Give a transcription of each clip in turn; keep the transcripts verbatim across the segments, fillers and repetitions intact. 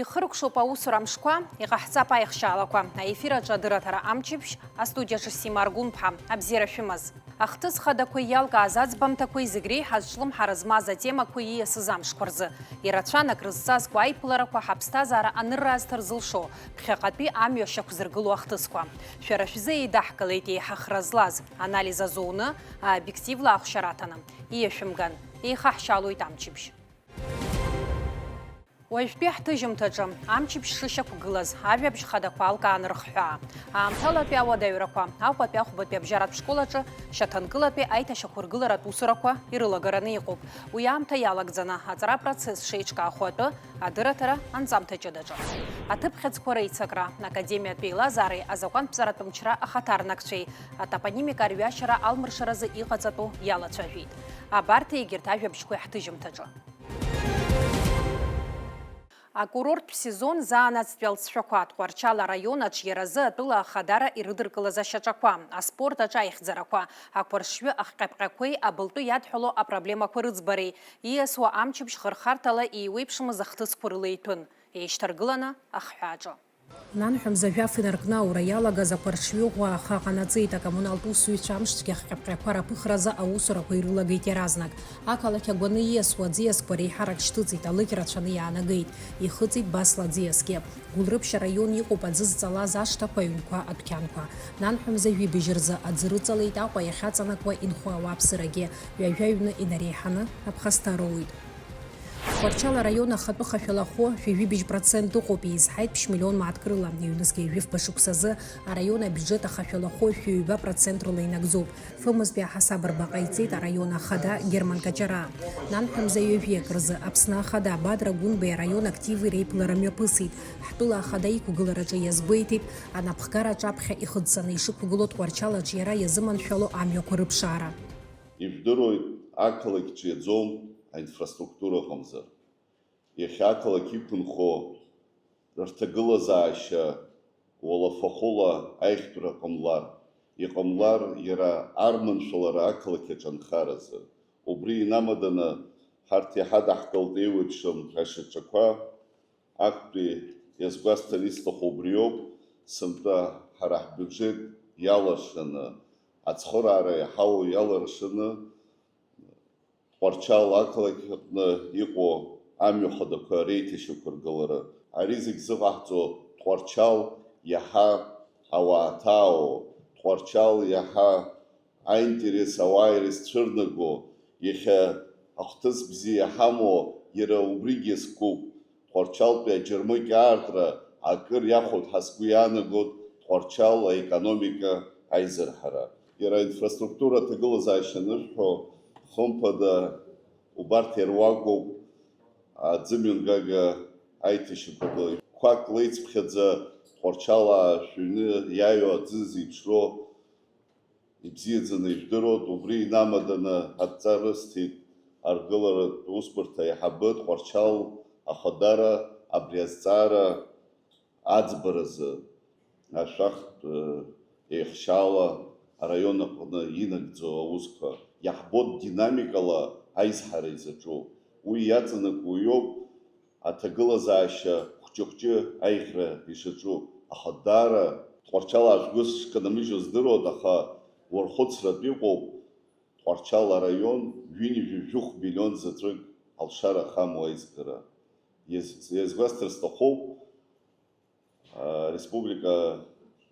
Ихыркәшоуп аусура амшқәа, иҟаҳҵап аихшьаалақәа. Аефир аҿы адырраҭара Амчыбжь, астудиаҿы Сима Аргәынԥҳа. Абзиара шәымаз. Ахҭыс хадақәеи иалкааз аӡбамҭақәеи зегь реиҳа зҿлымҳара змаз атемақәа ииасыз амшқәа рзы. Ирацәан акрызҵазкуа аиԥыларақәа, ҳаԥсҭазаара анырра азҭар зылшо, ԥхьаҟатәи амҩа шьақәзыргыло ахҭысқәа. Шәара шәзы еидаҳкылеит еиҳа хра злаз, анализ азуны, аобиективла ахәшьара аҭаны. Ииашәымган, еихаҳшьаалоит Амчыбжь. Уажәтәи ҳҭыжьымҭаҿы амчыбжь шышьақәгылаз, ажәабжь хадақәа алкааны рыхҳәаа. Аамҭалатәи ауадаҩрақәа, Аҟәатәи ахәбатәи абжьаратә школ аҿы шьаҭанкылатәи аиҭашьақәыргыларатә усурақәа ирылагараны иҟоуп. Уи аамҭа иалагӡаны аҵара процесс шеиҿкаахо атәы адырраҭара анҵамҭа ҷыдаҿы. Аҭыԥхьыӡқәа реицакра, академиатә еилазаареи азакәантәҵаратә мчра ахаҭарнакцәеи атопонимика арҩашьара алмыршаразы иҟаҵатәу иалацәажәеит. Абарҭ егьырҭ ажәабжьқәеи ҳҭыжьымҭаҿы. Акурорттә сезон заанаҵтәи алҵшәақәа, Тҟәарчал араион аҿиаразы атәыла ахадара ирыдыркылаз ашьаҿақәа, аспорт аҿы аихьӡарақәа, ақәаршҩы ахҟьаԥҟьақәеи абылтәы иадҳәало апроблемақәа рыӡбареи, ииасуа амчыбжь хырхарҭала еиуеиԥшымыз ахҭысқәа рыла иҭәын, еишьҭаргыланы ахҳәааҿы. Нанҳәа мза жәаф инаркны аура иалагаз ақәаршҩы ӷәӷәа аха ҟанаҵеит, акоммуналтә усзуҩцәа амшцәгьа ахҟьаԥҟьақәа раԥыхразы аусурақәа ирылагеит иаразнак. Ақалақь агәаны ииасуа аӡиасқәа реиҳарак шьҭыҵит, алыкь рацәаны иаанагеит, ихыҵит Басла аӡиасгьы. Гәылрыԥшь араион иҟоуп аӡы зҵалаз ашҭақәа, аҩнқәа, адәқьанқәа. Нанҳәа мза жәибжь рзы аӡы рыҵалеит Аҟәа иахьаҵанакуа инхо ауааԥсырагьы, ҩажәа ҩны инареиҳаны аԥхасҭа роуеит. Тҟәарчал араион ахатәы хашәалахәы шәи жәибжь процент ыҟоуп, еизҳаит ԥшь миллион мааҭк рыла. Ҩнызқьи жәафба шықәсазы араион абиуџьет ахашәалахәы шәи ҩба процент рыла инагӡоуп. Фымызтәи аҳасаб рба ҟаиҵеит араион ахада Герман Каҷараа. Нанҳәа мза ҩажәиак рзы Аԥсны ахада Бадра Гәынбеи араион активи реиԥылара мҩаԥысит. Ҳтәыла ахада иқәгылараҿы иазгәеиҭеит, анапхгара аҿаԥхьа ихыҵәҵаны ишықәгылоу Тҟәарчал аҿиара иазыманшәало амҩақәа рыԥшаара. Ижәдыруеит, ақалақь ҿиаӡом аинфраструктура ыҟамзар. Иахьа ақалақь иқәынхо рҭагылазаашьа уалафахәыла аиӷьтәра ҟамлар, иҟамлар иара арманшәалара ақалақь аҿы анхаразы. Убри инамаданы ҳарҭ иаҳадаҳкылт еиуеиԥшым ашьаҿақәа, актәи иазгәасҭар исҭаху убриоуп, сынтәа ҳара ҳбиуџьет иалыршаны, ацхыраара иаҳау иалыршаны, Тҟәарчал ақалақь аҟны иҟоу амҩа хадақәа реиҭашьақәыргылара. Ари зегь зыҟаҳҵо Тҟәарчал иаҳа ауаа ҭаау, Тҟәарчал иаҳа аинтерес ауаа ирызцәырнаго, иахьа ахҭыс бзиа иҳамоу иара убригьы иазкуп. Тҟәарчалтәи аџьармыкьа аартра акыр иахәоит ҳәа сгәы иаанагоит Тҟәарчал аекономика аизырҳара. Иара аинфраструктура аҭагылазаашьа анышәҳәо, хымԥада, убарҭ иаруакуп, аӡымҩангага аиҭашьақәа ду. Қәак леицыԥхьаӡа Тҟәарчалаа шәыҩны иааиуа аӡы зеиԥшроу ибзиаӡаны ижәдыруеит, убри инамаданы адҵа рысҭеит аргыларатә усбарҭа аиҳабы Тҟәарчал ахадара абри азҵаара аӡбаразы ашәахтә, э, еихшьаала араион аҟны инагӡо аусқәа. Иаҳбоит динамикала аизҳара изаҿу. Уи иаҵанакуа иоуп аҭагылазаашьа хәҷы-хәҷы аиӷьра ишаҿу. Аха даара Тҟәарчалаа шәгәы шканамыжьуа здыруеит, аха уархәыцратә иҟоуп Тҟәарчал араион ҩынҩажәи жәохә миллион заҵәык алшара ахамоу аизгара. Иаз-, иазгәасҭар сҭахуп, а, республика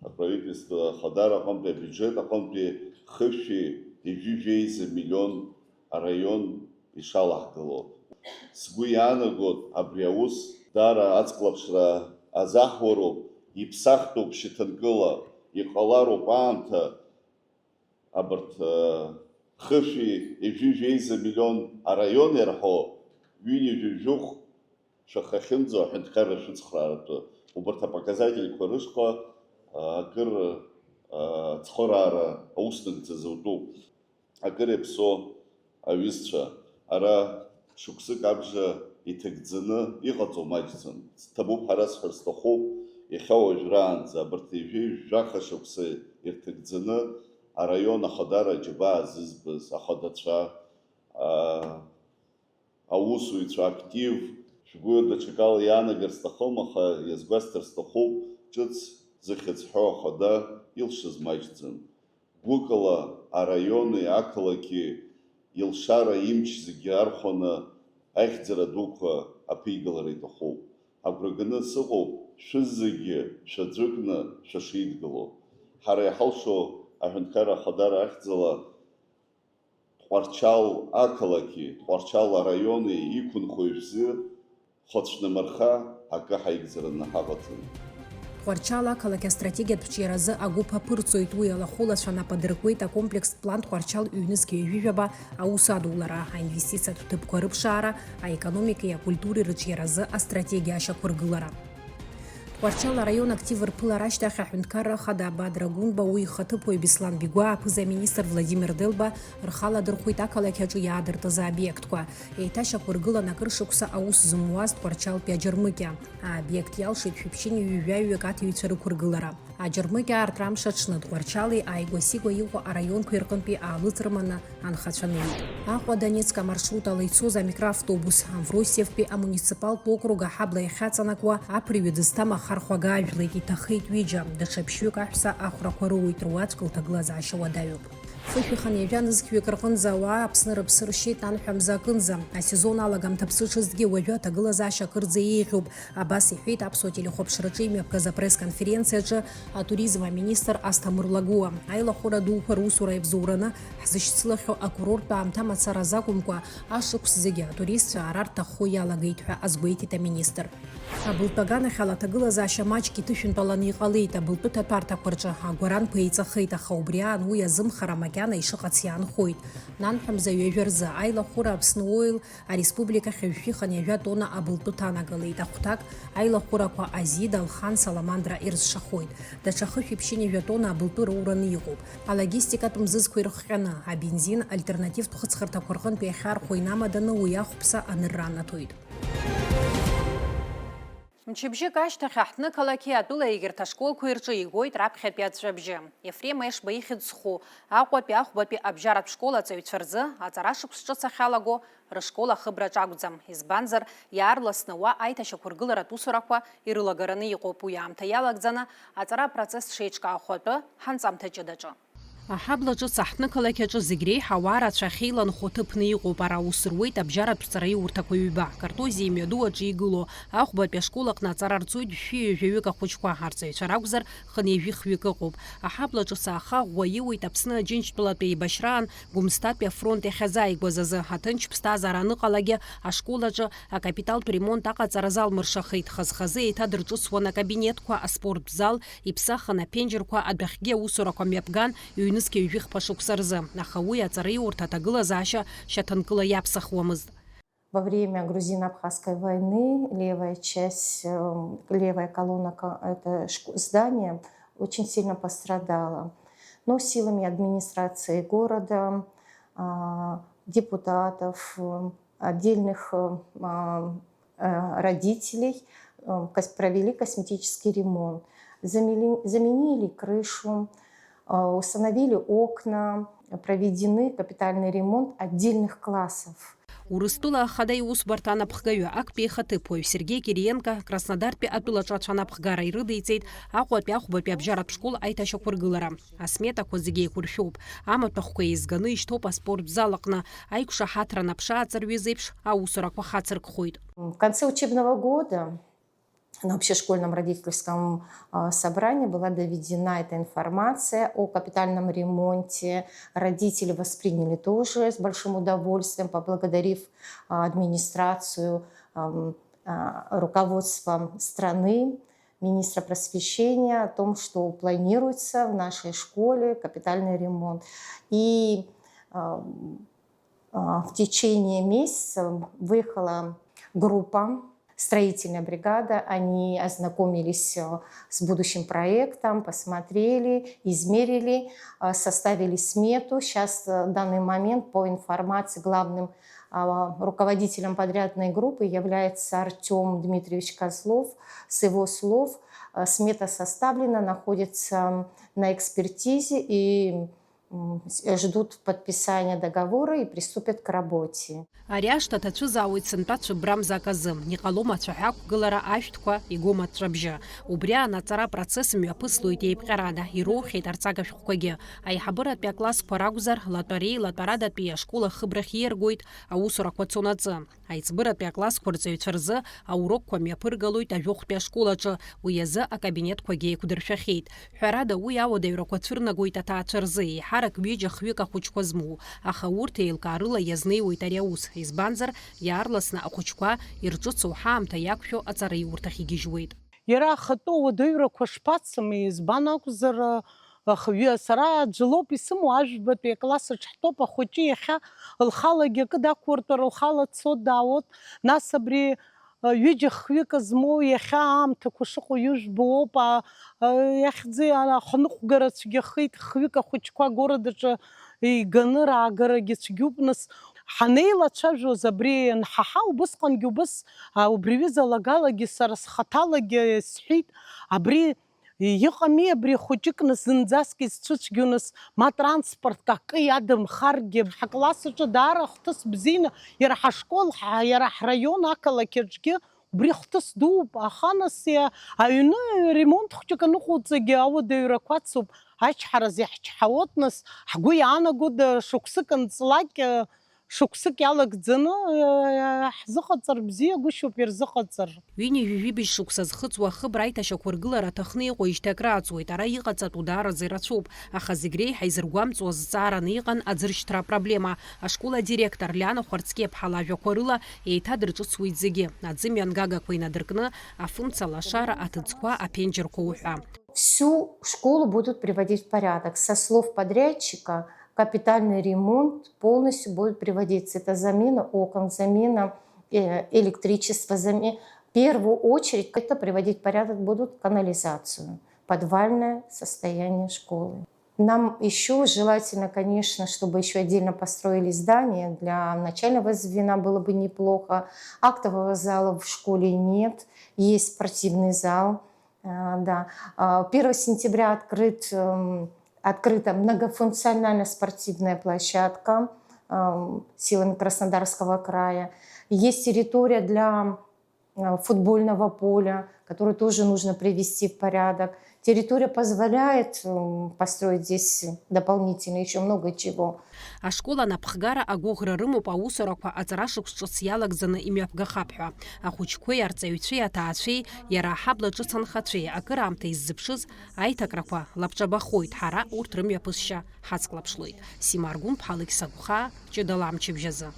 аправительство ахадара аҟынтәи абиуџьет аҟынтәи хышәи ҩажәи жәеиза миллион араион ишалаҳгыло. Сгәы иаанагоит, абри аус даара аҵклаԥшра азаҳуароуп, иԥсахтәуп шьаҭанкыла, иҟалароуп аамҭа, абарҭ, э, хышәи ҩажәи жәеиза миллион араион иарҳәо, ҩынҩажәи жәохә шәахахьынӡа аҳәынҭқарра шәыцхрааратәы, убарҭ апоказательқәа рышҟа, э, акыр, э, ацхыраара аус нагӡазы утәуп. Акыр иаԥсоу аҩызцәа, ара шықәсык абжа иҭагӡаны иҟаҵоу маҷӡам. Ҭабуп ҳәа расҳәар сҭахуп, иахьа уажәраанӡа абарҭ ҩажәи жәаха шықәса ирҭагӡаны араион ахадара аџьабаа зызбаз ахадацәа, аа, аусзуҩцәа актив, Шәгәы даҽакала иаанагар сҭахым, аха иазгәасҭар сҭахуп, ҿыц зыхьӡ ҳәо ахада илшаз маҷӡам. Гәыкала араиони ақалақьи илшара имч зегьы архәаны ахьӡара дуқәа аԥигалара иҭахуп. Агәра ганы сыҟоуп, шәызегьы шәаӡәыкны шәышидгыло. Ҳара иҳалшо аҳәынҭқарра ахадара ахьӡала Тҟәарчал ақалақьи Тҟәарчал араиони иқәынхо ишәзы хәацәнамырха акы ҳаигӡараны ҳаҟаӡам. Тҟәарчал ақалақь астратегиатә ҿиаразы агәыԥ аԥырҵоит, уи алахәылацәа нап адыркуеит акомплекстә план Тҟәарчал ҩнызқьи ҩажәижәаба аус адулара, аинвестициатә ҭыԥқәа рыԥшаара, аекономикеи акультуреи рыҿиаразы астратегиа ашьақәыргылара. Тҟәарчал араион актив рԥылара ашьҭахь аҳәынҭқарра ахада Бадра Гәынба, уи ихаҭыԥуаҩ Беслан Бигәаа, аԥыза-министр Владимир Делба рхала дырхәеит ақалақь аҿы иаадыртыз аобиектқәа. Еиҭашьақәыргылан акыр шықәса аус зымуаз Тҟәарчалтәи аџьармыкьа. Аобиект иалшеит шәиԥшьыни ҩажәаҩык аҭаҩцәа рықәыргылара. Аџьармыкьа аартра амш аҽны Тҟәарчали ааигәа-сигәа иҟоу араионқәеи рҟынтәи аалыҵ рыманы анхацәа неит. Аҟәа-Донецк амаршрут ала ицоз амикроавтобус Амвросиевтәи амуниципалтә округ аҳабла иахьаҵанакуа аԥырҩы дызҭам ахархәага аажәлеит, иҭахеит ҩыџьа, даҽа ԥшьҩык аҳәса ахәрақәа роуеит, руаӡәк лҭагылазаашьа уадаҩуп. Фышәи хынҩажәа нызқьҩык рҟынӡа ауаа Аԥсны рыԥсы ршьеит анҳәа мза акынӡа. Асезон алагамҭа аԥсы ҽызҭгьы уажәы аҭагылазаашьа акырӡа еиӷьуп. Абас иҳәеит аԥсуа телехәаԥшраҿы имҩаԥгаз апресс-конференциаҿы атуризм аминистр Асҭамыр Лагәыуа. Аилахәыра дуқәа русура иабзоураны ҳзышьцылахьоу акурорттә аамҭа мацара азы акәымкәа, ашықәс зегьы атуристцәа ара рҭаххо иалагеит ҳәа азгәеиҭеит аминистр. Абылтәы аганахьала аҭагылазаашьа маҷк иҭышәынтәаланы иҟалеит. Абылтәы ҭаҭәарҭақәа рҿы агәаранқәа еиҵахеит, аха убри аан уи азымхара макьана ишыҟац иаанхоит. Нанҳәа мза ҩажәа рзы аилахәыра Аԥсны Оил ареспубликахь ҩажәи хынҩажәа тонна абылтәы ҭанагалеит. Ахәҭак аилахәырақәа азида, алхан, саламандра ирзшахоит. Даҽа хышәи ԥшьынҩажәа тонна абылтәы роураны иҟоуп. Алогистикатә мзызқәа ирыхҟьаны, абензин, альтернативтә хыҵхырҭақәа рҟынтә иахьархәо инамаданы уи ахәԥса анырра анаҭоит. Мчыбжьык ашьҭахь аҳҭнықалақьи атәыла егьырҭ ашколқәеи рҿы игоит раԥхьатәи аҵәҵәабжьы. Ефрем Ешба ихьӡ зху Аҟәатәи Ахәбатәи абжьаратә школ аҵаҩцәа рзы аҵара шықәс ҿыц ахьалаго рышкол ахыбраҿ акәӡам, избанзар, иаарласны уа аиҭашьақәыргыларатә усурақәа ирылагараны иҟоуп, уи аамҭа иалагӡаны аҵара апроцесс шеиҿкаахо атәы ҳанҵамҭа ҷыдаҿы. Аҳабла ҿыц аҳҭнықалақь аҿы зегь реиҳа ауаа рацәа ахьеиланхо ҭыԥны иҟоуп. Ара аус руеит абжьаратә ҵараиурҭақәа ҩба, Картозиа имҩаду аҿы игылоу, Ахәбатәи ашкол аҟны аҵара рҵоит шәи ҩажәаҩык ахәыҷқәа, арҵаҩцәа ракәзар, хынҩажәи хҩык ыҟоуп. Аҳабла ҿыц ааха ӷәӷәа иуеит Аԥсны Аџьынџьтәылатәи еибашьраан Гәымсҭатәи афронт иахьазааигәаз азы. Аҭынч ԥсҭазаара аныҟалагьы ашкол аҿы акапиталтә ремонт аҟаҵара залмыршахеит. Хаз-хазы еиҭадырҿыцуан акабинетқәа, аспорттә зал, иԥсахын аԥенџьырқәа, адәахьгьы аусурақәа мҩаԥган, ҩнызқьи ҩажәи хԥа шықәса рзы. Аха уи аҵараиурҭа аҭагылазаашьа шьаҭанкыла иаԥсахуамызт. Во время грузино-абхазской войны левая часть, эм, левая колонна ко-, это шк-, здания очень сильно пострадала. Но силами администрации города, а, депутатов, эм, отдельных, э, а, э, родителей, э, кос-, провели косметический ремонт. Замели-, заменили крышу, э, установили окна, проведены капитальный ремонт отдельных классов. Урыстәыла ахада иусбарҭа анапхгаҩы, актәи ихаҭыԥуаҩ Сергеи Кириенко Краснодартәи атәылаҿы ацәанапхгара ирыдиҵеит Аҟәатәи Ахәбатәи абжьаратә школ аиҭашьақәыргылара. Асметақәа зегьы еиқәыршәоуп. Амаҭәахәқәа еизганы ишьҭоуп аспорт зал аҟны. Аиқәшаҳаҭра анаԥшааҵаруаз еиԥш, аусурақәа хацыркхоит. В конце учебного года на общешкольном родительском, а, собрании была доведена эта информация о капитальном ремонте. Родители восприняли тоже с большим удовольствием, поблагодарив, а, администрацию, ам, а, руководство страны, министра просвещения о том, что планируется в нашей школе капитальный ремонт. И, ам, а, в течение месяца выехала группа, строительная бригада. Они ознакомились, э, с будущим проектом, посмотрели, измерили, э, составили смету. Щас, э, в данный момент, по информации, главным, а, руководителем подрядной группы является Артём Дмитриевич Козлов. С его слов, э, смета составлена, находится на экспертизе, и, М, с-, ждут подписания договора и приступят к работе. Ари ашҭа ҭацәызаауеит сынтәа цәыббрамза аказы. Иҟалом ацәаҳәа ақәгылара, ашәҭқәа, игом аҵәҵәабжьы. Убри аан аҵара апроцесс мҩаԥыслоит еиԥҟьарада, ироухьеит арҵага шәҟәқәагьы. Аиҳабыратәи аклассқәа ракәзар, латәареи латәарадатәи ашкол ахыбрахь ииаргоит аусурақәа цонаҵы. Аиҵбыратәи аклассқәа рҵаҩцәа рзы аурокқәа мҩаԥыргалоит ажәохәтәи ашкол аҿы, уи азы акабинетқәагьы еиқәдыршәахьеит. Ҳәарада, уи ауадаҩрақәа цәырнагоит аҭаацәа рзы, еиҳарак ҩыџьа-хҩык ахәыҷқәа змоу, аха урҭ еилкаарыла иазнеиуеит ари аус, избанзар, иаарласны ахәыҷқәа ирҿыцу ҳаамҭа иақәшәо аҵараиурҭахь игьежьуеит. Иара ахатәы ауадаҩрақәа шԥацымеи, избан акәзар, ахҩы, сара аӡә лоуп исымоу, ажәбатәи акласс аҿы ҳтәоуп, ахәыҷы иахьа лхалагьы акы дақәуртәар, лхала дцот, даауот, нас абри ҩыџьа-хҩык змоу иахьа аамҭақәа шыҟоу ижәбо ауп, а, а, иахьӡи, а, ахныҟәгара цәгьахеит, хҩык ахәыҷқәа агородаҿы иганы раагарагьы цәгьоуп, нас, ҳанеилацәажәоз абри ианҳаҳа, убысҟангьы убыс, а, убри ҩыза лагалагьы сара схаҭалагьы сҳәеит, абри Иҟами абри хәыҷык нас зынӡаск изцәыцәгьоу нас, ма транспортк акы иадамхаргьы, ҳакласс аҿы даара ахҭыс бзианы, иара ҳашкол, ҳа-, иара ҳраион ақалақь аҿгьы убри хҭыс дууп, аха нас иа-, аҩны ремонт хәҷык аныҟоуҵагьы ауадаҩрақәа ацуп, ачҳараз иаҳчҳауот нас, ҳгәы иаанагода шықәсык анҵлак, шықәсык иалагӡаны, э, ҳзыҟаҵар бзиагәышьоуп ирзыҟаҵар. Ҩынҩажәи жәибжь шықәса зхыҵуа ахыбра аиҭашьақәыргылара аҭахны иҟоуижьҭеи акрааҵуеит, ара иҟаҵатәу даараӡа ирацәоуп, аха зегь реиҳа изыргәамҵуа зҵаараны иҟан аӡыршьҭра апроблема. Ашкол адиректор Лиана Хәарцкиаԥҳа лажәақәа рыла еиҭадырҿыцуеит зегьы, аӡымҩангагақәа инадыркны, афымца, лашара, аҭыӡқәа, аԥенџьырқәа уҳәа. Всю школу будут приводить в порядок. Со слов подрядчика, капитальный ремонт полностью будет приводиться. Это замена окон, замена, э, электричества, заме-, в первую очередь это приводить в порядок будут канализацию, подвальное состояние школы. Нам ещё желательно, конечно, чтобы ещё отдельно построили здание для начального звена, было бы неплохо. Актового зала в школе нет, есть спортивный зал. А, да. А, первого сентября открыт, м, открыта многофункциональная спортивная площадка, ам, силами Краснодарского края. Есть территория для, а, футбольного поля, которую тоже нужно привести в порядок. Территория позволяет, м, построить здесь дополнительно ещё много чего. Ашкол анапхгара агәыӷра рымоуп аусурақәа аҵарашықәс ҿыц иалагӡаны имҩаԥгахап ҳәа. Ахәыҷқәеи арҵаҩцәеи аҭаацәеи, иара аҳабла ҿыц анхацәеи акыраамҭа иззыԥшыз аиҭакрақәа лабҿабахоит, ҳара урҭ рымҩаԥысшьа ҳацклаԥшлоит. Сима Аргәынԥҳа, Алықьса Гәхаа, Ҷыдала амчыбжь азы.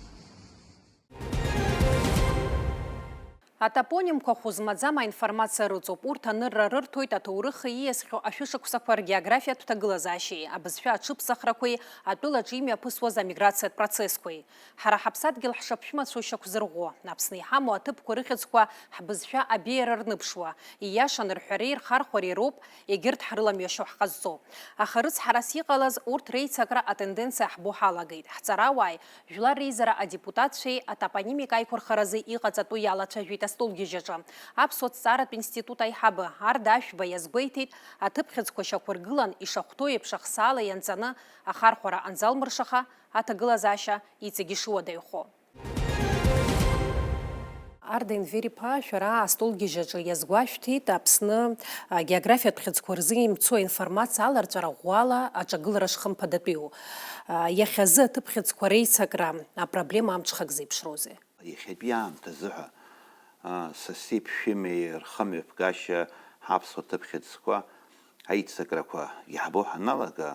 Атопонимқәа хәы змаӡам аинформациа рыҵоуп. Урҭ анырра рырҭоит аҭоурыхи ииасхьоу ашәышықәсақәа ргеографиатә ҭагылазаашьеи, абызшәа аҽыԥсахрақәеи, атәылаҿы имҩаԥысуаз амиграциатә процессқәеи. Ҳара ҳаԥсадгьыл ҳшаԥшәымацәоу шьақәзырӷәӷәо, Аԥсны иҳамоу аҭыԥқәа рыхьӡқәа ҳбызшәа абеиара рныԥшуа, ииашаны рҳәареи рхархәареи роуп егьырҭ ҳрыламҩашьо ҳҟазҵо. Аха рыцҳарас иҟалаз урҭ реицакра атенденциа ҳбо ҳалагеит. Ҳҵарауааи, Жәлар реизара адепутатцәеи атопонимика аиқәырхаразы иҟаҵатәу иалацәажәеит астолгьежьаҿы. Аԥсуа ҭҵааратә институт аиҳабы Арда Ашәба иазгәеиҭеит, аҭыԥхьыӡқәа шьақәыргылан, ишахәҭоу еиԥш ахсаала ианҵаны ахархәара анзалмыршаха, аҭагылазаашьа иҵегь ишыуадаҩхо. Арда Енвер-иԥа, шәара астолгьежьаҿы иазгәашәҭеит Аԥсны агеографиатә хьыӡқәа рзы имцо аинформациа аларҵәара ӷәӷәала аҿагылара шхымԥадатәиу. Иахьазы аҭыԥхьыӡқәа реицакра апроблема амҽхак зеиԥшроузеи? Иахьатәи аамҭазы ҳәа, саси ԥшәымеи рхымҩаԥгашьа, ҳаԥсуа ҭыԥхьыӡқәа аицакрақәа иаҳбо ҳаналага,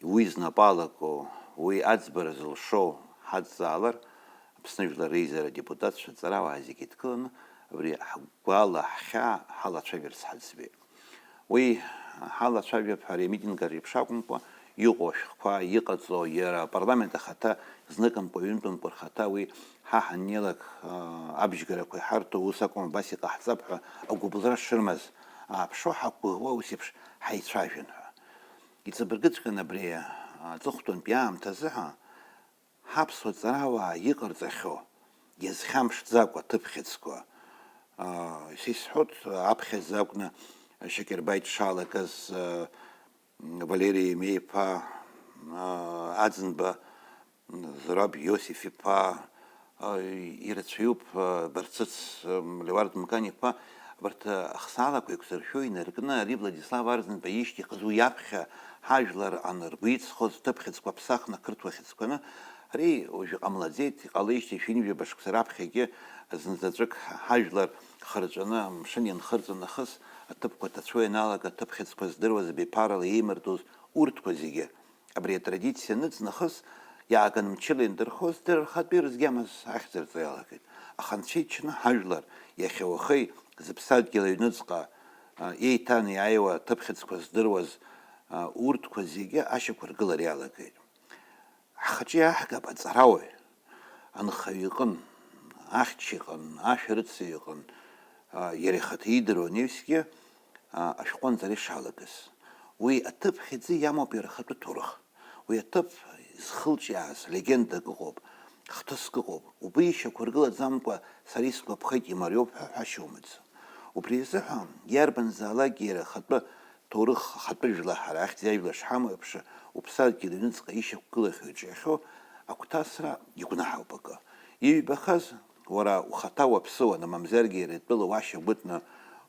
уи знапы алаку, уи аӡбара зылшо ҳадҵаалар, Аԥсны Жәлар Реизара адепутатцәа, аҵарауаа зегьы еидкыланы абри ҳгәала ҳхьаа ҳалацәажәарц ҳаӡбеит. Уи ҳалацәажәап ҳәа ари амитинг аҿы еиԥш акәымкәа, иҟоу ашәҟәқәа, иҟаҵоу, иара апарламент ахаҭа, зныкымкәа, ҩынтәымкәа рхаҭа уи ҳа ҳаннеилак, аа, абжьгарақәа иҳарҭо ус акәым, абас иҟаҳҵап ҳәа агәыбылра шырмаз ааԥшуа, ҳақәгәыӷуа ус еиԥш ҳаицәажәон ҳәа. Иҵабыргыҵәҟьан абри аҵыхәтәантәи аамҭазы ҳәа, ҳаԥсуа ҵарауаа иҟарҵахьоу, иазхьамԥшӡакәа аҭыԥхьыӡқәа, аа, исҳәоит, аԥхьаӡа акәны Шьакьырбаи дшалагаз, аа, Валери Емеи-иԥа, Аӡынба Зураб Иосиф-иԥа, ирацәаҩуп, Барцыц Леуард Мкан-иԥа, абарҭ ахсаалақәа еиқәзыршәо инаркны, ари Владислав Арӡынба ишьҭихыз уи аԥхьа ҳажәлар аныргәеиҵхоз ҭыԥхьыӡқәа ԥсахны ақырҭуа хьыӡқәаны, ари уажә иҟамлаӡеит, иҟалеижьҭеи шәи-ҩажәаба шықәса раԥхьагьы зынзаҵәык ҳажәлар хырҵәаны, амшын ианхырҵо нахыс, аҭыԥқәа ҭацәу ианалага, аҭыԥхьыӡқәа здыруаз абиԥарала еимырдоз урҭқәа зегьы. Абри атрадициа аныҵ нахыс, иааган мчыла индырхоз, дара рхатәи рызгьамаз ахьӡырҵо иалагеит. Аха Анцәа ичны ҳажәлар иахьа уахеи зыԥсадгьыл аҩныҵҟа, а, еиҭанеиааиуа аҭыԥхьыӡқәа здыруаз, а, урҭқәа зегьы ашьақәыргылара иалагеит. Ҳхаҿы иааҳгап аҵарауаҩ, анхаҩы иҟын, ахьча иҟын, ашәарыцаҩ иҟын, а, иара ихаҭа иидыруа анаҩсгьы, а, ашәҟәы анҵара ишалагаз. Уи аҭыԥ хьӡы иамоуп иара ахатәы ҭоурых. Уи аҭыԥ зхылҿиааз легендак ыҟоуп, хҭыск ыҟоуп. Убри ишьақәыргылаӡамкәа сара исгәаԥхеит, имариоуп ҳәа ҳәашьа умаӡам. Убри азыҳәан иарбанзаалакгьы иара ахатәы ҭоурых, ахатәы жәлар, ҳара ахьӡ иажәла шҳамоу еиԥш, уԥсадгьыл аҩныҵҟа ишьақәгылахьоу иҿиахьоу агәҭасра игәнаҳауп акы. Иҩбахаз, уара ухаҭа уаԥсыуан, мамзаргьы иара итәыла уашьа гәытны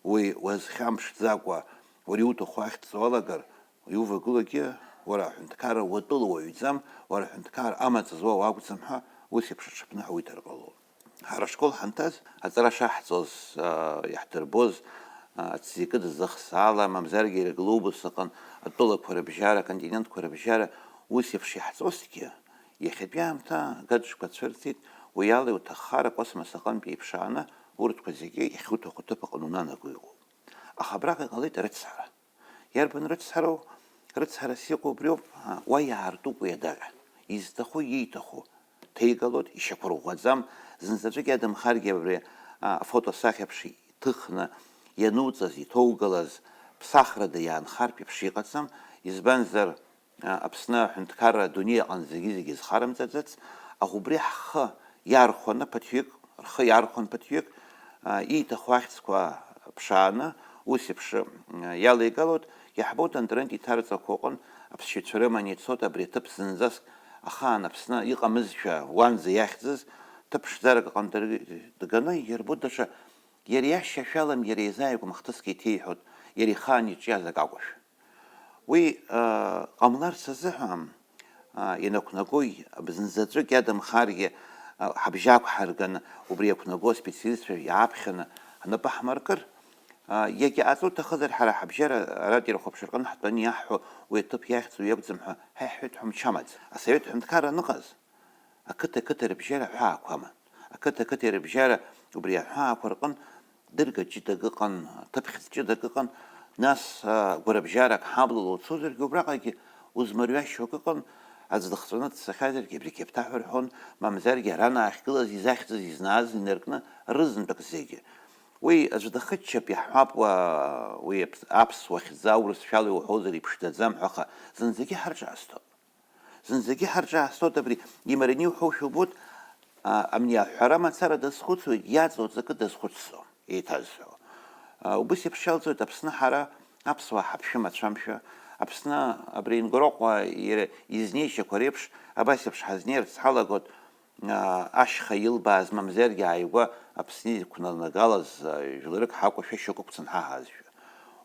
уи уазхьамԥшӡакәа, уара иуҭаху ахьӡ уалагар, иувагылогьы, уара аҳәынҭқарра уатәыла уаҩӡам, уара аҳәынҭқарра амаҵ зуа уакәӡам ҳәа ус еиԥш аҽыԥныҳәа уиҭар ҟалон. Ҳара ашкол ҳанҭаз, аҵара шаҳҵоз, аа, иаҳдырбоз, аа, аҵзикыдыз ахсаала, мамзаргьы иара глобус аҟын атәылақәа рыбжьара, аконтинентқәа рыбжьара, ус еиԥш иаҳҵозҭгьы, иахьатәи аамҭа агаҿқәа цәырҵит, уи ала иуҭаххар акосмос аҟынтә еиԥшааны урҭқәа зегьы иахьуҭаху аҭыԥ аҟны унанаго иҟоуп. Аха абраҟа иҟалеит арыцҳара. Иарбан рыцҳароу? Рыцҳарас иҟоу убриоуп, а, уа иаартуп уи адаҟьа. Изҭаху, ииҭаху ҭеигалоит, ишьақәырӷәӷәаӡам, зынзаҵәык иадамхаргьы абри, а, афотосахьаԥш иҭыхны иануҵаз, иҭоугалаз ԥсахрада иаанхартә еиԥш иҟаӡам, избанзар, а, Аԥсны аҳәынҭқарра адунеи аҟны зегьы-зегьы зхарымҵаӡац, аха убри ҳхы иархәаны ԥыҭҩык, рхы иархәан ԥыҭҩык, а, ииҭаху ахьӡқәа ԥшааны, ус еиԥш, а, иалеигалоит, иаҳбоит аинтернет иҭарҵақәа ыҟан, аԥсшьаҩцәа рыманы ицоит, абри аҭыԥ зынӡаск ахаан Аԥсны иҟамызшәа уанӡа иахьӡыз, ҭыԥ ԥшӡарак аҟны дыр-, дганы, ирбоит даҽа, иара иашьашәалам, иара изааигәам хҭыск иҭеиҳәоит, иара ихаан иҿиаз акы акәушәа. Уи, а, ҟамларц азыҳәан, а, ианақәнагои, зынзаҵәык иадамхаргьы, а, ҳабжьы ақәҳарганы, убри иақәнаго аспециалистцәа иааԥхьаны ҳнапы ҳмыркыр, а, иагьҟаҵо уҭахызар, ҳара ҳабжьара аратәи рхәаԥшра рҟны ҳтәаны иаҳҳәо уи аҭыԥ иахьӡу иакәӡам ҳәа ҳа иҳәеит ҳәа мчы амаӡам. Асовет ҳәынҭқарра аныҟаз, ақыҭа-қыҭа рыбжьара аҳәаақәа аман. Ақыҭа-қыҭа рыбжьара убри аҳәаақәа рҟын дырга ҷыдак ыҟан, ҭыԥхьӡ ҷыдак ыҟан, нас, а, гәарабжьарак ҳаблала уцозаргьы, убраҟагьы узмырҩашьо акы ыҟан, аӡә дыхҵәаны дцахьазаргьы, абригь иабҭаҳәа рҳәон, мамзаргьы аран ахьгылаз изахьӡыз, изнааз инаркны рызынтәык зегьы. Уи аӡә дахыччап, иаҳҳәап, уа, уи аԥ-, аԥсуа хьӡы аурысшәала иуҳәозар иԥшӡаӡам ҳәа, аха зынӡагьы ҳарҿаасҭоит. Зынӡагьы ҳарҿаасҭоит абри, имараны иуҳәошәа убоит, а, амни аҳәара мацара дазхәыцуеит, иаҵоу аҵакы дазхәыцӡом, еиҭазҳәо. А, убыс еиԥш иалҵуеит Аԥсны ҳара, аԥсуаа ҳаԥшәымацәамшәа, Аԥсны абри Ингороҟа иара изнеишьақәа реиԥш, абас еиԥш ҳазнеирц ҳалагоит, а, ашьха илбааз, мамзаргьы ааигәа Аԥсны иқәнагалаз, а, жәларык ҳакәашәа шьоук ықәцан ҳаҳазшәа.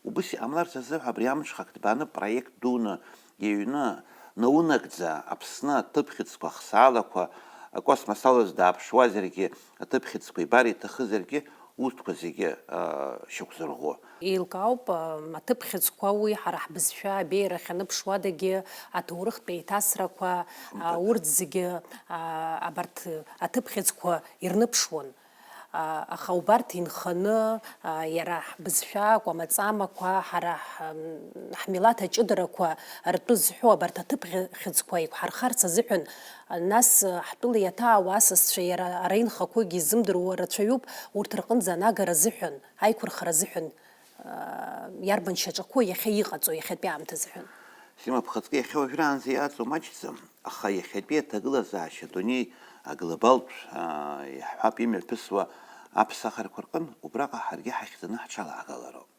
Убыс иҟамларц азыҳәа абри амҽхак ҭбааны проект дуны иҩны, наунагӡа Аԥсны аҭыԥхьыӡқәа, ахсаалақәа, акосмос алаз дааԥшуазаргьы, аҭыԥхьыӡқәа ибар иҭахызаргьы, урҭқәа зегьы, а, шьақәзырӷәӷәо. Еилкаауп, а, аҭыԥхьыӡқәа уи ҳара ҳбызшәа абеиара ахьаныԥшуадагьы, аҭоурыхтә еиҭасрақәа, а, Мтәык. Урҭ зегьы, а, абарҭ аҭыԥхьыӡқәа ирныԥшуан. А, аха убарҭ инханы, а, иара ҳбызшәа, акәамаҵамақәа, ҳара ҳ-, ҳмилаҭ аҷыдарақәа ртәы зҳәо абарҭ аҭыԥхьыӡқәа еиқәҳархарц азыҳәан, нас, а, ҳтәыла иаҭаауа асасцәа иара ара инхақәогьы изымдыруа рацәаҩуп, урҭ рҟынӡа анагара азыҳәан, аиқәырхара азыҳәан, а, иарбан шьаҿақәоу иахьа иҟаҵоу, иахьатәи аамҭа азыҳәан? Сима, бхаҵкы иахьа уажәраанӡа иаҵоу маҷӡам, аха иахьатәи аҭагылазаашьа адунеи аглобалтә, аа, иаҳҳәап, имҩаԥысуа аԥсахрақәа рҟын убраҟа ҳаргьы ҳахьӡаны ҳҽалаагалароуп.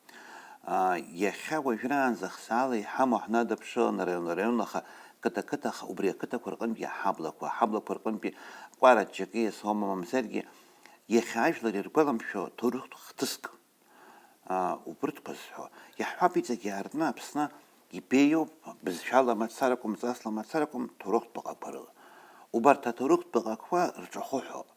Аа, иахьа уажәраанӡа ахсаала иҳамоу ҳнадаԥшылан араион-араион, аха қыҭа-қыҭаха, убри ақыҭақәа рҟынтәи аҳаблақәа, аҳаблақәа рҟынтәи кәара џьакы иасоума, мамзаргьы иахьа ажәлар иргәаламшәо ҭоурыхтә хҭыск, аа, убырҭқәа зҳәо. Иаҳҳәап, иҵегьы аартны Аԥсны ибеиоуп, бызшәала мацаракәым, ҵасла мацаракәым, ҭоурыхтә баҟақәа рыла. Убарҭ аҭоурыхтә баҟақәа рҿахәы ҳәоуп.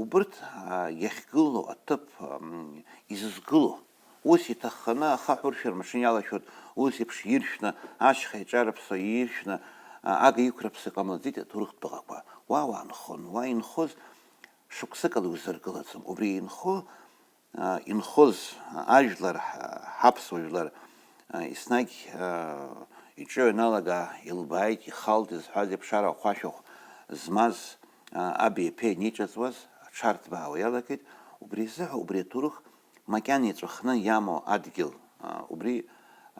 Убырҭ, аа, иахьгылоу аҭыԥ, м, изызгыло. Ус иҭахханы ахаҳә уршәа рмашьына иалашәоит, ус еиԥш иршәны, ашьха иҿарыԥсо иршәны, а, ага иқәрыԥсо иҟамлаӡеит аҭоурыхтә баҟақәа. Уа уаанхон, уа инхоз шықәсык ала иузыргылаӡом. Убри инхо, а, инхоз ажәлар, ҳа-, ҳаԥсуа жәлар, а, еснагь, а, иҿы ианалага илбааит, ихалт, изҳәаз еиԥш арахә-ашәахә змаз, а, аби аԥеи аниҿаҵуаз аҽарҭбаауа иалагеит. Убри азыҳәа убри аҭоурых макьана иҵәахны иамоу адгьыл, а, убри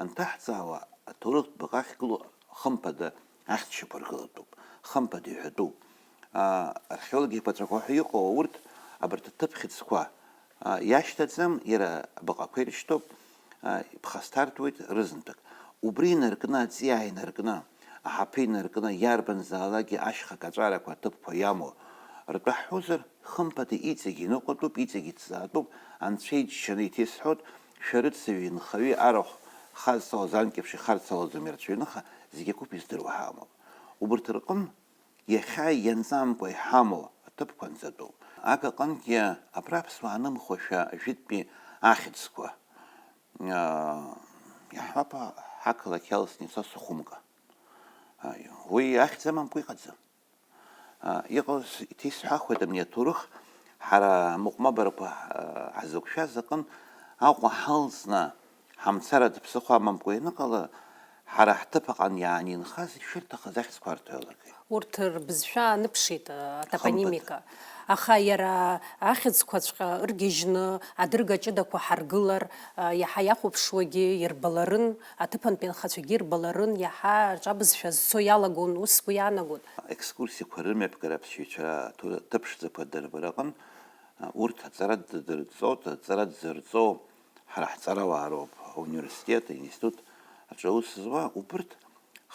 анҭаҳҵаауа, аҭоурыхтә баҟа ахьгылоу хымԥада ахьчақәа ргылатәуп, хымԥада иҳәатәуп. А, археолог еиқәаҵәақәа ҳәа иҟоу урҭ, абарҭ аҭыԥ хьыӡқәа, а, иашьҭаӡам, иара абаҟақәа ирышьҭоуп, а, иԥхасҭартәуеит рызынтәык. Убри инаркны, аҵиаа инаркны, аҳаԥы инаркны, иарбанзаалакгьы ашьха каҵәарақәа аҭыԥқәа иамоу ртәы ҳҳәозар, хымԥада иҵегь иныҟәатәуп, иҵегь иҭҵаатәуп, анцәа иџьшьаны иҭесҳәоит, шәарыцаҩи нхаҩи арахә хазҵалаз анкьеиԥш ихарцалаӡом ирацәаҩныха, зегь акоуп издыруа ҳамоуп. Убарҭ рҟын иахьа ианҵамкәа иҳамоу аҭыԥқәа анҵатәоуп. Агаҟынгьы абра аԥсуаа анымхошәа ажәытәтәи ахьӡқәа, аа, иаҳҳәап, ҳақалақь иалсны ицо Сухумка. Аио, уи ахьӡ амамкәа иҟаӡам. Аа, иҟаз иҭесҳәахуеит абни аҭоурых, ҳара амыҟәмабарақәа, аа, ҳзықәшәаз аҟын Аҟәа ҳалҵны ҳамцаратә ԥсыхәа амамкәа ианыҟала, ҳара ҳҭыԥ аҟан иаанинхаз ишырҭахыз ахьӡқәа арҭо иалагеит. Урҭ рбызшәа аныԥшит, атопонимика. Хымԥада. Аха иара ахьӡқәаҵәҟьа ыргьежьны адырга ҷыдақәа ҳаргылар, иаҳа иахәаԥшуагьы ирбаларын, аҭыԥантәи анхацәагьы ирбаларын, иаҳа аҿабызшәа зцо иалагон, ус сгәы иаанагон. Екскурсиақәа рымҩаԥгара аԥсшьаҩцәа аҭыԥ ԥшӡақәа дырбара аҟын, урҭ аҵара ддырҵоит, аҵара дзырҵо ҳара ҳҵарауаа роуп, ауниверситет, аинститут аҿы аус зуа, убырҭ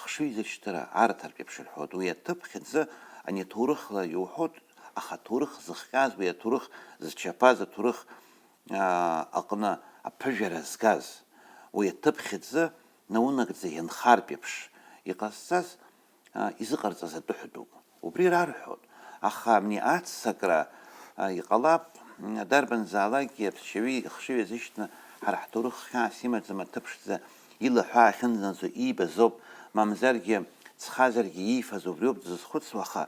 хшыҩзышьҭра арҭартә еиԥш рҳәоит. Уи аҭыԥ хьӡы ани аҭоурыхла иуҳәоит, аха аҭоурых зыхҟьаз, уи аҭоурых зчаԥаз, аҭоурых, аа, аҟны аԥыжәара згаз, уи аҭыԥ хьӡы наунагӡа ианхартә еиԥш иҟазҵаз, аа, изыҟарҵаз атәы ҳәатәуп. Убри рарҳәоит, аха абни аццакра, аа, иҟалап, м, дарбанзаалакгьы аԥсшьаҩы ихшыҩ азышьҭны ҳара ҳҭоурых хьаас имаӡам аҭыԥ ԥшӡа илаҳәа ахьынӡанаӡо иибаз ауп, мамзаргьы ҵхазаргьы иифаз убриоуп дзызхәыцуа, аха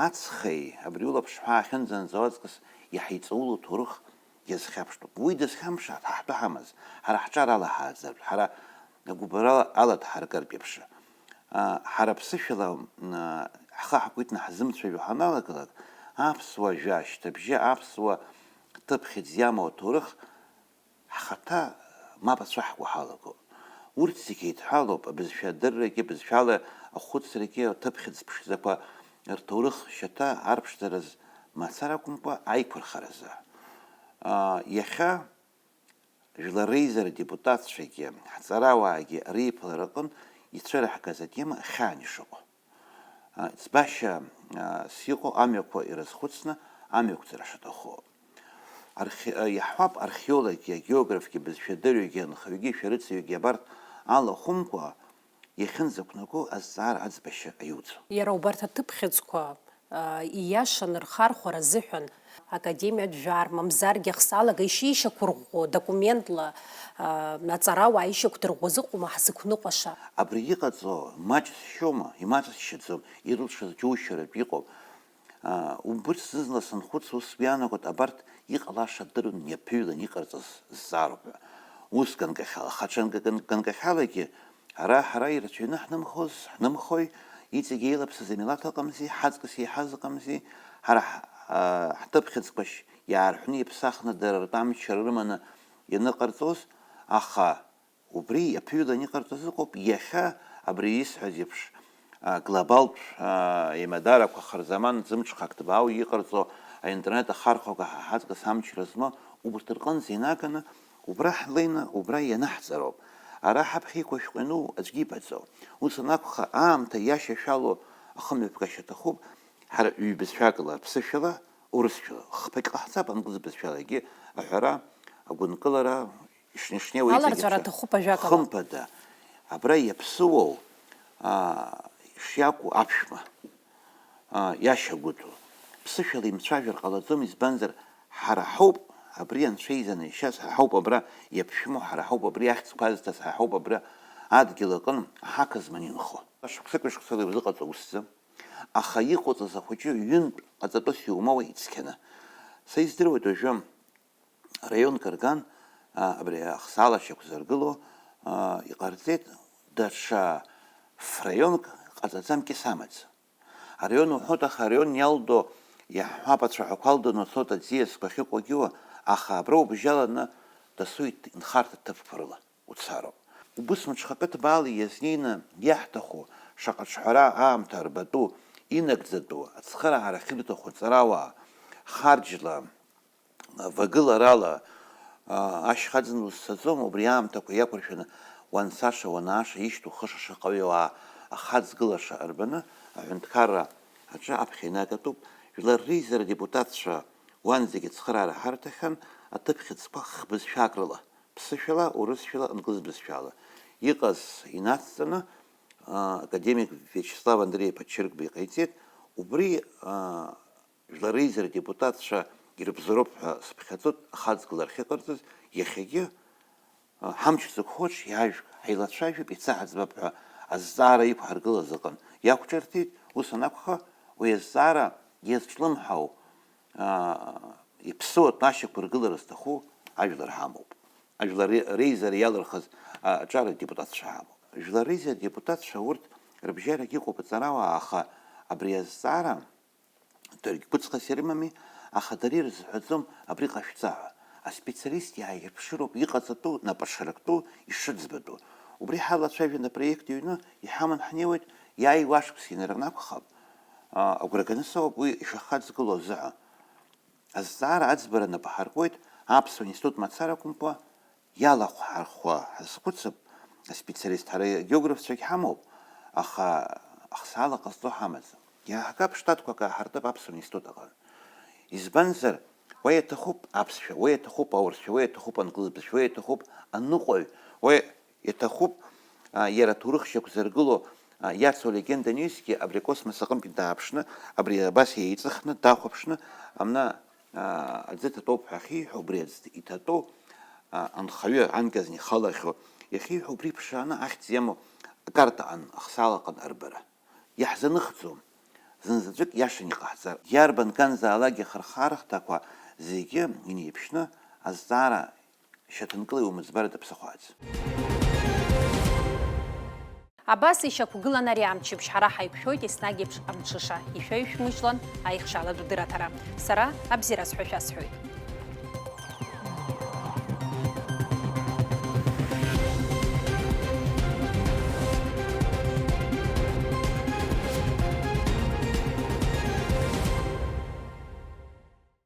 ацхеи абри улаԥш ҳәа ахьынӡанаӡо аҵкыс иаҳа иҵаулоу ҭоурых иазхьаԥштәуп. Уи дызхьамԥшааит ҳа ҳтәы ҳамаз, ҳара ҳҿар алаҳааӡартә, ҳара агәыбылра ала дҳаркыртә еиԥш. Ҳара ԥсышәала ҳхы ҳкәитны ҳзымцәажәо ҳаналагалак, аԥсуа жәа шьҭыбжьы, аԥсуа ҭыԥ хьыӡ иамоу аҭоурых ҳхаҭа мап ацәаҳкуа ҳалагоуп. Урҭ зегьы еидҳәалоуп, абызшәа адыррагьы, абызшәала ахәыцрагьы, аҭыԥ хьыӡ ԥшӡақәа рҭоурых шьаҭа арԥшӡараз мацара акәымкәа, аиқәырхаразы. Иахьа Жәлар реизара адепутатцәагьы, ҳҵарауаагьы реиԥылара аҟынтә ицәыраҳгаз атема хьаан ишыҟоу. Ӡбашьас иҟоу амҩақәа ирызхәыцны амҩақәҵара шаҭаху. Архе-, иаҳҳәап, археологи, агеографгьы, абызшәадырҩгьы, анхаҩгьы, шәарыцаҩгьы абарҭ алахәымкәа иахьынӡақәнаго азҵаара аӡбашьа аиуӡом. Иара убарҭ аҭыԥхьыӡқәа, аа, ииашаны рхархәара азыҳәан, академиатә жәар, мамзаргьы ахсаалага ишишьақәырӷәӷәо документла, аа, аҵарауаа ишьақәдырӷәӷәо зыҟоума ҳзықәныҟәаша? Абри иҟаҵоу маҷ зшьома, имаҷ зшьаӡом, ирылшаз џьоушьаратә иҟоуп. Аа, убырҭ зны-зынла санхәыц, ус сгәы иаанагоит, абарҭ иҟалаша дыруан, иаԥыҩлан иҟарҵаз зҵаароуп ҳәа. Ус ганкахьала, хаҿы ганкахьалагьы, ара ҳара ирацәаҩны ҳнымхоз, ҳнымхои, иҵегь еилаԥсаз амилаҭ ыҟамзи, ҳаҵкыс еиҳаз ыҟамзи, ҳара ҳ-, аа, ҳҭыԥ хьыӡқәа шь-, иаарҳәны иаԥсахны дара ртәы амчра рыманы ианыҟарҵоз, аха Убри иаԥыҩлан иҟарҵаз ыҟоуп, иахьа абри исҳәаз еиԥш, а, глобалтә, а, еимадарақәа хырзаман зымҽхак ҭбаау иҟарҵо аинтернет ахархәага ҳа ҳаҵкыс амчра змоу, убарҭ рҟынӡа инаганы, убра ҳлеины, убра ианаҳҵароуп. Ара ҳаԥхьа иқәышәҟәа иану аӡәгьы ибаӡом. Ус анакәха, аамҭа иашьашәалоу ахымҩаԥгашьа аҭахуп, ҳара ҩбызшәак ала, аԥсышәала, урысшәала. Хԥагь ҟаҳҵап англыз бызшәалагьы аҳәара, агәынкылара, ишнеи-шнеиуа иҵегь Аларҵәара рацәа. Аҭахуп ажәакала. Хымԥада, абра иаԥсыуоу, аа, шиакәу аԥшәма, аа, иашьа гәыҭу. Ԥсышәала имцәажәар ҟалаӡом, избанзар, ҳара ҳауп абри анцәа изанашьаз, ҳара ҳауп абра иаԥшәмоу, ҳара ҳауп абри ахьӡқәа азҭаз, ҳара ҳауп абра адгьыл аҟын аҳақызман инхо. Шықәсыки шықәсала иузыҟаҵо усӡам. Аха иҟоуҵаз ахәыҷы ҩынтә ҟаҵатәыс иумоуа ицқьаны. Са издыруеит уажәы, раионк рган, а, абри ахсаала шьақәзыргыло, а, иҟарҵеит, даҽа фраионк ҟаҵаӡамкгьы самаӡам. Араион уҳәоит, аха араион иалдо, иаҳҳәап, ацәаҳәақәа алданы уцоит аӡиасқәа ахьыҟоугьы, аха абра убжьаланы дасу ит-, инхарҭа ҭыԥқәа рыла уцароуп. Убыс мҽхакы ҭбаала иазнеины иаҳҭаху, шаҟа ҿҳәара аамҭа арбатәу, инагӡатәу, ацхыраара ахьырҭаху ҵарауаа, харџьла, вагыларала, а, ашьха аӡын узцаӡом, убри аамҭақәа иақәыршәаны уанцаша, уанааша ишьҭоу хыша шаҟаҩы ауаа ахаҵгылаша арбаны, аҳәынҭқарра аҿы аԥхьа инагатәуп. Жәлар реизара адепутатцәа уанӡагьы ацхыраара ҳарҭахьан аҭыԥхьыӡқәа хбызшәак рыла, ԥсышәала, урысшәала, англыз бызшәала. Иҟаз инацҵаны, а, академик Виачеслав Андреи-иԥа Чыргба иҟаиҵеит, убри, а, Жәлар реизара адепутатцәа ирыбзоуроуп ҳәа сыԥхьаӡоит, ахаҵгылара ахьыҟарҵаз, иахьагьы, а, ҳамч зықәхоу аҿы иаажәг, ҳаилацәажәап, иацы ҳаӡбап ҳәа азҵаара иқәҳаргылаз аҟын иақәҿырҭит, ус анакәха, уи азҵаара иазҿлымҳау, а, иаԥсыуа тәашьақәа ргылара зҭаху ажәлар ҳамоуп. Ажәлар ре-, реизара иалырхыз, а, аҿар адепутатцәа ҳамоуп. Жәлар реизара адепутатцәа урҭ рыбжьарагь ыҟоуп аҵарауаа, аха абри азҵаара Даргь гәыҵхас ирымами, аха дара ирызҳәаӡом абри ҟашәҵа ҳәа. Аспециалист иааирԥшыроуп иҟаҵатәу, напы ашарактәу, ишыӡбатәу. Убри ҳалацәажәан апроект ҩны иҳаман ҳнеиуеит, иааиуа ашықәс ианыран акәхап, а, агәра ганы соуп уи ишахаҵгылоу азыҳәа. Азҵаара аӡбара нап ҳаркуеит, Аԥсуа институт мацара акәымкәа, Иалахәҳархәа ҳазхәыцып, аспециалист, ҳара агеографцәагь ҳамоуп, аха ахсаала ҟазҵо ҳамаӡам. Иааҳгап, штатқәак ааҳартып Аԥсуа институт аҟны. Избанзар, уа иаҭахуп аԥсшәа, уа иаҭахуп аурысшәа, уа иаҭахуп англыз бызшәа, уа иаҭахуп аныҟәаҩ, уа иаҭахуп, а, иара аҭоурых шьақәзыргыло, а, иацу алегенда анаҩсгьы абри акосмос аҟынтәи дааԥшны, абри абас еиҵыхны дахәаԥшны, амна аа, аӡы ҭатәоуп ҳәа ахьиҳәо, убри аӡ иҭатәоу, аа, анхаҩы анказны ихалахьоу иахьиҳәо, убри ԥшааны ахьӡ иамоу акарта аҟан, ахсаала аҟан арбара. Иаҳзаныхӡом. Зынзаҵәык иашан иҟаҳҵар. Иарбан канзаалакгьы ахырхарахҭақәа зегьы инеиԥшны азҵаара шьаҭанкыла иумыӡбар даԥсахәааӡ. Абас ишьақәгылан ари амчыбжь, ҳара ҳаиқәшәоит еснагь еиԥш амҽыша, ишәаҩ-шәмыжьлан аихшьала дудыраҭара. Сара абзиара сҳәашәа сҳәоит.